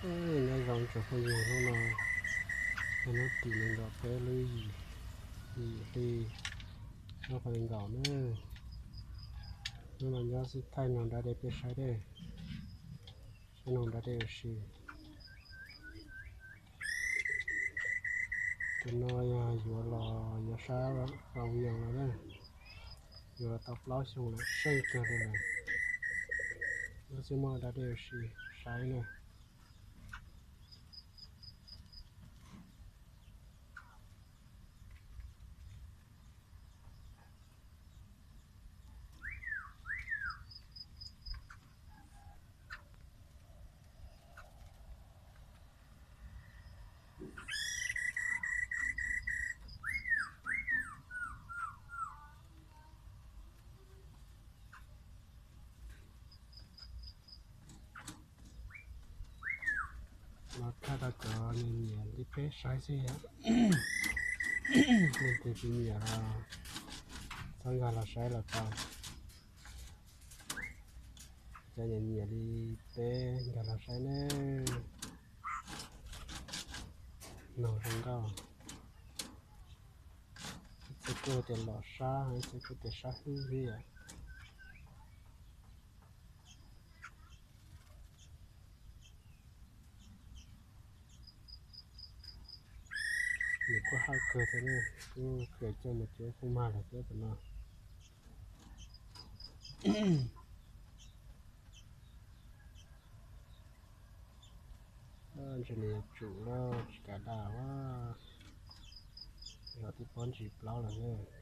Nyob zoo tsoom phooj ywg, hnub no yog hnub tim nees nkaum peb lub yim, yim hli ob phav nees nkaum na. Hnub no nyob xij thaij noog da dej peb saib dej, saib noog da dej ua si. Tus no yog yuav los yuav sab Fauv Yoos los na, yuav los tau plaub xyoo lawm, seej kawg li lawm. Nyob xij muaj da dej ua si saib na. Los thaij rau cov nyiam nyiam li peb saib xwb yom. Leej twg tsis nyiam los txhob nkag los saib los tau. Cov nyiam nyiam li peb nkag los saib nawb. Noog zoo nkauj. Ib txhia kuj tias los sab, ib txhia kuj tias sab hwb thiab yom. Nws kuj haj kawg thiab ne, kuj khwv coj mus cuab kuj mag lawm thiab tus no. Ntshe nws yuav tsum lawm tsis kam daj, zov tib pob ntsis plaub lawm ne.